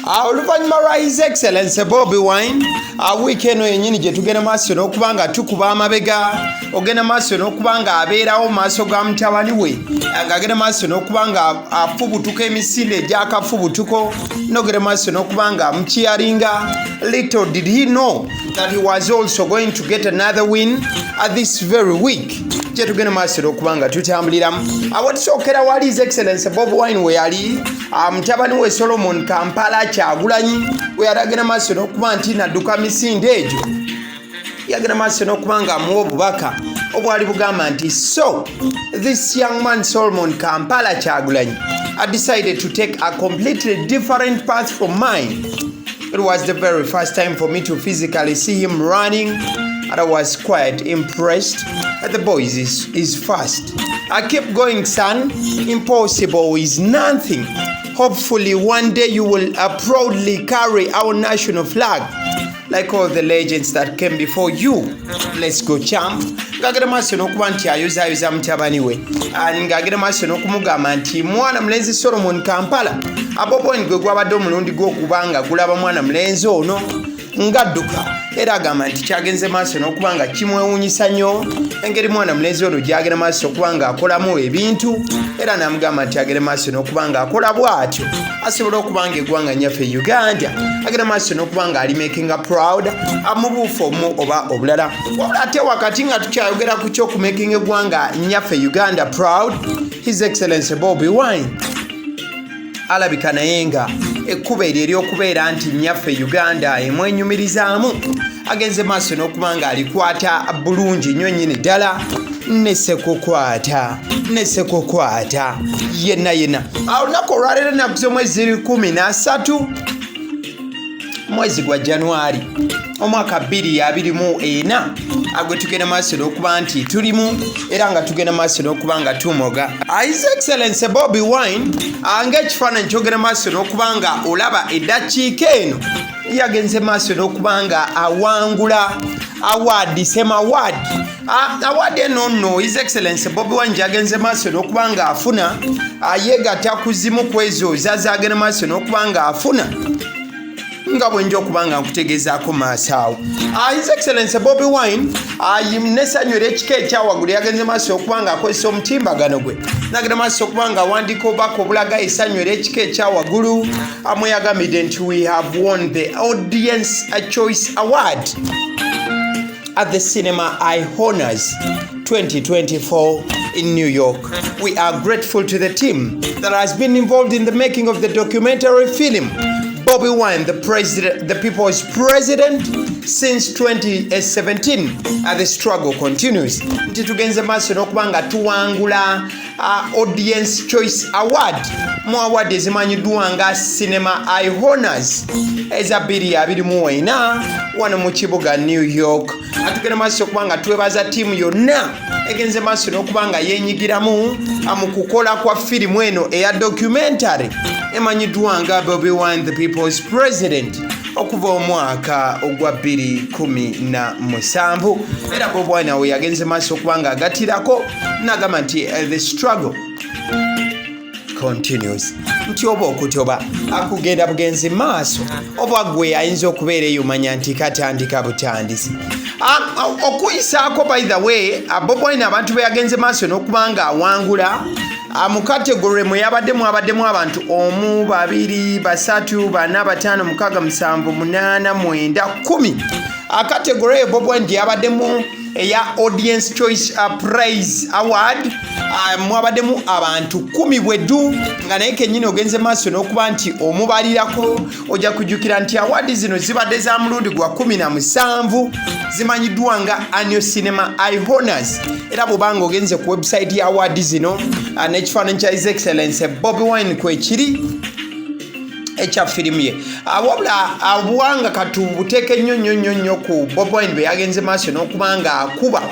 Oluvannyuma lwa His Excellence Bobi Wine, wiiki eno yennyini gye tugenda maaso n'okuba nga tukuba amabega, ogenda maaso n'okuba nga abeerawo mu maaso ga mutabani we, ng'agenda maaso n'okuba nga afubutuka emisinde egy'akafubutuko, n'ogenda maaso n'okuba nga amukiyaringa. Little did he know that he was also going to get another win at this very week gye tugenda maaso n'okuba nga tutambuliramu. Awo tusookera wali His Excellence Bobi Wine we yali, mutabani we Solomon Kampala Kyagulanyi we yali agenda maaso n'okuba nti nadduka misinde egyo, yagenda maaso n'okuba nga amuwa obubaka obwali bugamba nti, "So this young man Solomon Kampala Kyagulanyi, I decided to take a completely different path from mine. It was the very first time for me to physically see him running, and I was quite impressed. The boy is fast. I keep going, son. Impossible is nothing. Hopefully, one day you will proudly carry our national flag like all the legends that came before you. Let's go, champ." Ng'agenda maaso n'okuba nti ayozaayoza mutabani we, ng'agenda maaso n'okumugamba nti mwana mulenzi Solomon Kampala, Bobi Wine gwe gwabadde omulundi gw'okuba nga gulaba mwana mulenzi ono ng'adduka, era agamba nti kyagenze maaso n'okuba nga kimwewuunyisa nnyo engeri mwana mulenzi ono gy'agenda maaso okuba ng'akolamu ebintu, era n'amugamba nti agenda maaso n'okuba ng'akola bw'atyo asobole okuba nga eggwanga nyaffe Uganda agenda maaso n'okuba nga ali makinga proud mu buufu omu oba obulala. Wabula ate wakati nga tukyayogera ku ky'okumakinga eggwanga nyaffe Uganda proud, His Excellence Bobi Wine alabika naye nga ekkuba eryo ery'okubeera nti nnyaffe Uganda emwenyumirizaamu agenze maaso n'okuba nga alikwata bulungi nnyo nnyini ddala, nesekukwata nesekukwata yenna yenna. Olunaku olwaleero, ennaku z'omwezi ziri 13, mwezi gwa Januari, omwaka 2024, agwe tugenda maaso n'okuba nti tulimu era nga tugenda maaso n'okuba nga tumoga. His Excellence Bobi Wine, ng'ekifaananyi kyogenda maaso n'okuba nga olaba eddakiika eno, yagenze maaso n'okuba nga awangula award, sema award. Award eno nno His Excellence Bobi Wine gyagenze maaso n'okuba nga afuna, yeegatta ku zimu ku ezo zazagenda maaso n'okuba nga afuna, nga bwe nja okuba nga nkutegeezaako maaso awo. His Excellence Bobi Wine nessanyu eryekika ekyawaggulu yagenze maaso okuba nga akozesa omutimbagano gwe, nagenda maaso okuba nga awandiika obubaka obulaga essanyu eryekika ekyawaggulu, amwe yagambidde nti, "We have won the Audience Choice Award at the Cinema Eye Honors 2024 in New York. We are grateful to the team that has been involved in the making of the documentary film Bobi Wine, the president, the people's president since 2017, and the struggle continues." Nti tugenze maaso n'okuba nga tuwangula Audience Choice Award mu award ezimanyiddwa nga Cinema Eye Honors eza 2024 wano mu kibuga New York. Atugenda maaso okuba nga twebaza ttiimu yonna egenze maaso n'okuba nga yenyigiramu mu kukola kwa firimu eno eya documentary emanyiddwa nga Bobi Wine, the people's president okuva omwaka ogwa 2017. Era Bobi Wine awo yagenze maaso okuba nga agatirako n'agamba nti the struggle continues, nti oba okutoba akugenda bugenzi maaso, oba gwe ayinza okubeera eyo manya nti katandika butandisi. Okuyisaako, by the way, Bobi Wine abantu be yagenze maaso n'okuba nga awangula mu category mwe yabadde, mwabaddemu abantu omu, babiri, basatu, bana, bataano, mukaaga, musanvu, munaana, mwenda, 10. Category eyo Bobi Wine gye yabaddemu eya Audience Choice Prize Award, mwabaddemu abantu 10 bweddu, nga naye kennyini ogenze maaso n'okuba nti omubalirako. Ojja kujjukira nti award zino zibadde za mulundi gwa 17, zimanyiddwa nga Annual Cinema Eye Honors. Era bw'obanga ogenze ku website ya award zino, n'ekifaananyi kya His Excellence Bobi Wine kwekiri ekya firimu ye. Wabula obuwanga katubuteeke nnyo nnyo nnyo nnyo ku Bobi Wine bwe yagenze maaso n'okuba nga akuba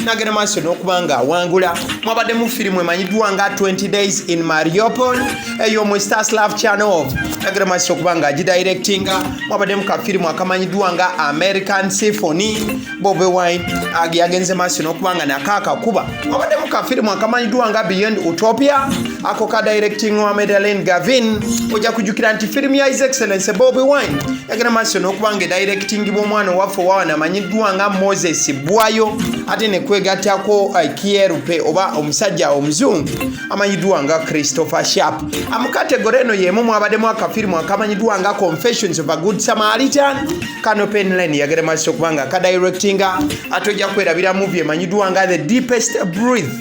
n'agenda maaso n'okuba nga awangula. Mwabaddemu firimu emanyiddwa nga 20 Days in Mariupol ey'omwe Stanislav Chanov agenda maaso okuba nga agidirectinga. Mwabaddemu ka firimu akamanyiddwa nga American Symphony, Bobi Wine yagenze maaso n'okuba nga nakaakakuba. Mwabaddemu ka firimu akamanyiddwa nga Beyond Utopia, ako ka directing wa Madeleine Gavin. Ojja kujjukira nti firimu ya His Excellence Bobi Wine yagenda maaso n'okuba nga edirectingibwa omwana owaffe owawana amanyiddwa nga Moses Bwayo, ate ne kwegattako Kierupe oba omusajja omuzungu amanyiddwa nga Christopher Sharp. Mu kategore eno y'emu mwabaddemu akafirimu akamanyiddwa nga Confessions of a Good Samaritan. Kano Penn Lane yagenda maaso okuba nga akadirectinga. Ate ojja kwerabira movie emanyiddwa nga The Deepest Breath,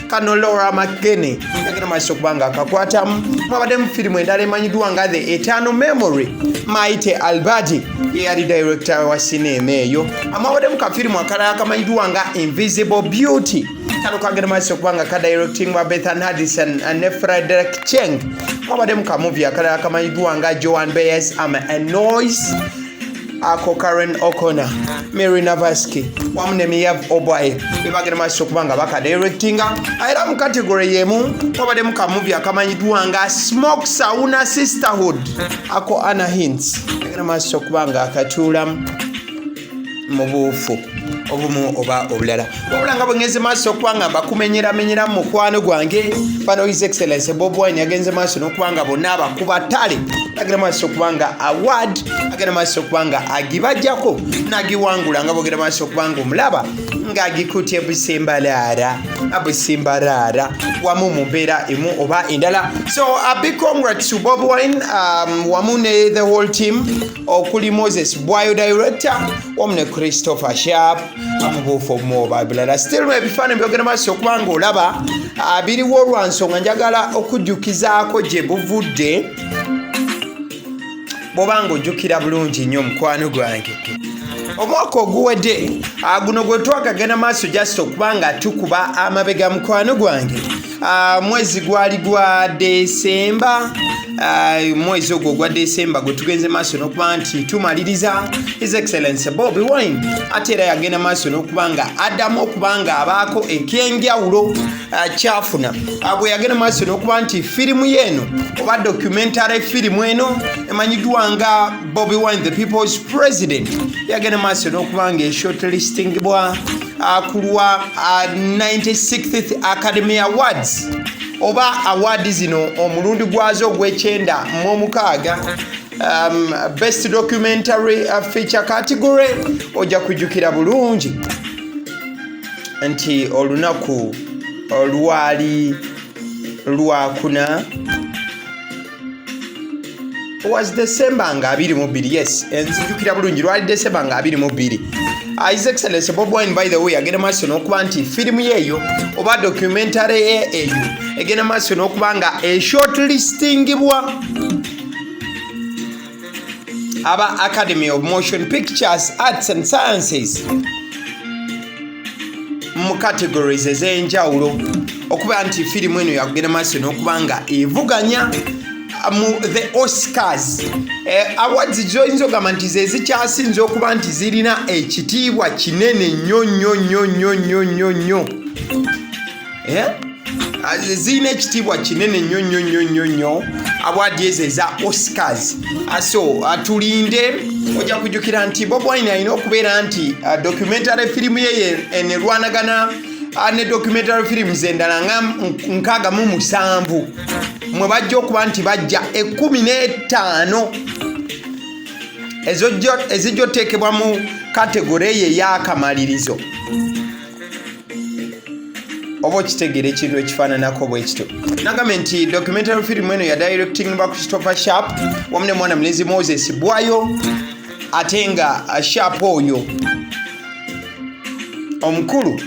kano Laura McKinney yagenda maaso okuba nga akakwatamu. Mwabaddemu firimu endala emanyiddwa nga The Eternal Memory, Maite Alberdi ye yali director wa sinema eyo. Mwabaddemu kafirimu akalala akamanyiddwa nga Invisible Beauty, kano kagenda maaso okuba nga kadirectingwa Bethan Hardison ne Frederick Cheng. Mwabaddemu kamovie akalala akamanyiddwa nga Joan Baez I'm a Noise, ako Karen O'Connor, Mary Navasky wamu ne Miyav Obae bebagenda maaso okuba nga bakadirectinga. Era mu category yemu mwabaddemu kamovie akamanyiddwa nga Smoke Sauna Sisterhood, ako Anna Hintz agenda maaso okuba nga akatuulamu mu buufu obumu oba obulala. Wabula nga bwengenze maaso okuba nga mbakumenyeramenyera mu mukwano gwange, bano His Excellence Bobi Wine yagenze maaso n'okuba nga bonna abakuba ttale, agenda maaso okuba nga award agenda maaso okuba nga agibajjako n'agiwangula, nga bwogenda maaso okuba nga omulaba ng'agikutye busimbalaara abusimbaraara wamu mu mbeera emu oba endala. So a big congrats to Bobi Wine wamu ne the whole team, okuli Moses Bwayo director wamu ne Christopher Sharp amubuufu obumu oba bulala. Still ebifaananyi byogenda maaso okuba nga olaba biriwo olwa nsonga njagala okujjukizaako gye buvudde. Bw'oba nga ojjukira bulungi nnyo, mukwano gwange, omwaka oguwedde guno gwe twakagenda maaso just okuba nga tukuba amabega, mukwano gwange, mwezi gwali gwa Desemba. Mwezi ogwo ogwa Desemba gwe tugenze maaso n'okuba nti tumaliriza, His Excellence Bobi Wine ate era yagenda maaso n'okuba nga addamu okuba nga abaako ekyenjawulo kyafuna bwe yagenda maaso n'okuba nti firimu yeeno oba documentary firimu eno emanyiddwa nga Bobi Wine the People's President yagenda maaso n'okuba nga eshortlistingibwa ku lwa 96th Academy Awards, oba award zino omulundi gwazo ogw'e96, best documentary feature category. Ojja kujjukira bulungi nti olunaku lwali lwakuna, was December nga 22. Yes, nzijukira bulungi, lwali December nga 22. His Excellence Bobi Wine, by the way, agenda maaso n'okuba nti firimu yeeyo oba documentary ye eyo egenda maaso n'okuba nga eshortlistingibwa aba Academy of Motion Pictures Arts and Sciences mu categories ez'enjawulo, okuba nti firimu eno yakugenda maaso n'okuba nga evuganya mu the Oscars. Awards zoyinza ogamba nti ze zikyasinze okuba nti zirina ekitiibwa kinene nnyo nnyo nnyo nnyo nnyo nnyo nnyo. Eh? Zirina ekitiibwa kinene nnyo nnyo nnyo nnyo nnyo, award ezo eza Oscars. So tulinde. ojja kujjukira nti Bobi Wine alina okubeera nti documentary firimu ye enerwanagana ne documentary films endala nga 67, mwe bajja okuba nti bajja 15 ezijja oteekebwa mu category eyo ey'akamalirizo, oba okitegeera ekintu ekifaananako bwe kityo. Nagambye nti documentary film eno ya directing ba Christopher Sharp wamu ne mwana mulenzi Moses Bwayo, ate nga Sharp oyo omukulu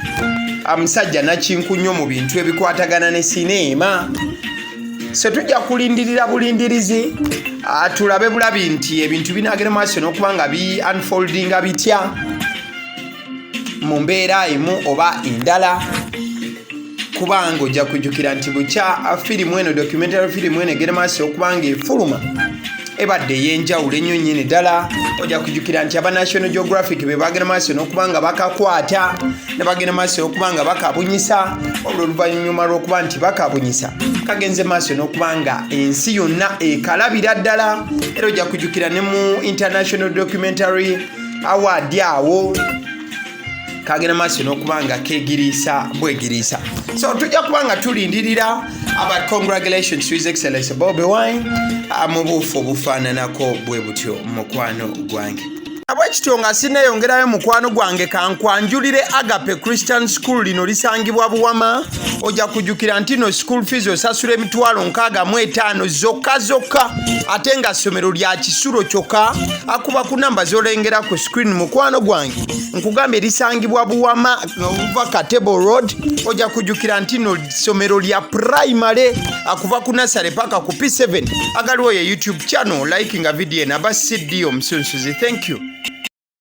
omusajja nakinku nnyo mu bintu ebikwatagana ne sineema. So tujja kulindirira bulindirizi, tulabe bulabi nti ebintu binagenda maaso n'okuba nga bi unfoldinga bitya mu mbeera emu oba endala, kubanga ojja kujjukira nti bukya firimu eno, documentary firimu eno egenda maaso okuba nga efuluma, ebadde ey'enjawulo ennyo nnyini ddala. Ojja kujjukira nti aba National Geographic be bagenda maaso n'okuba nga bakakwata ne bagenda maaso okuba nga bakabunyisa. Olwo oluvannyuma lw'okuba nti bakabunyisa, kagenze maaso n'okuba nga ensi yonna ekalabira ddala. Era ojja kujjukira ne mu International Documentary Award awo. Kagenda maaso n'okuba nga kegiriisa bwegiriisa. So tujja kuba nga tulindirira. But congratulations to His Excellence Bobi Wine mu buufu obufaananako bwe butyo, mukwano gwange. Bwekityo nga sineyongerayo, mukwano gwange, kankwanjulire Agape Christian School. Lino lisangibwa Buwama. Ojja kujjukira nti no school fees osasula 650,000 zokka zokka, ate nga ssomero lya kisulo kyokka. Akuba ku namba z'olengera ku screen, mukwano gwange. Nkugambye lisangibwa Buwama, ova Katebo Road. Ojja kujjukira nti no ssomero lya primary, akuva ku nursery paka ku P7. Agaliwo ye YouTube channel. Like nga video eno. Aba CD omusunsuzi, thank you.